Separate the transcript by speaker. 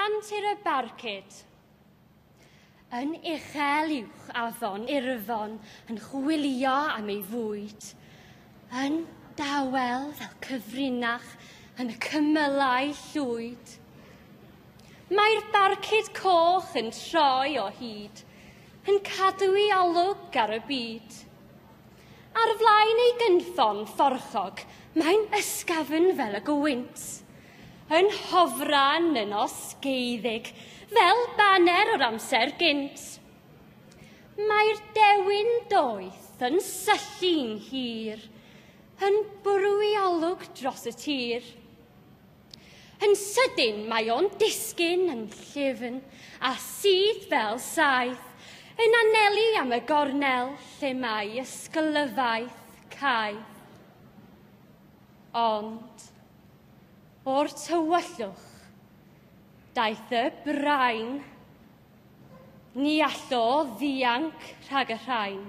Speaker 1: Antur y Barcud. Yn uchel uwch afon Irfon yn chwilio am ei fwyd. Yn dawel fel cyfrinach yn y cymylau llwyd. Mae'r barcud coch yn troi o hyd, yn cadw ei olwg ar y byd. Ar flaen ei gynffon fforchog, mae'n ysgafn fel y gwynt. Yn hofran yn osgeiddig, fel baner o'r amser gynt. Mae'r dewin doeth yn syllu'n hir, yn bwrw ei olwg dros y tir. Yn sydyn mae o'n disgyn yn llyfn a syth fel saeth, yn anelu am y gornel lle mae ysglyfaeth caeth. Ond o'r tywyllwch daeth y brain, ni all o ddianc rhag y rhain.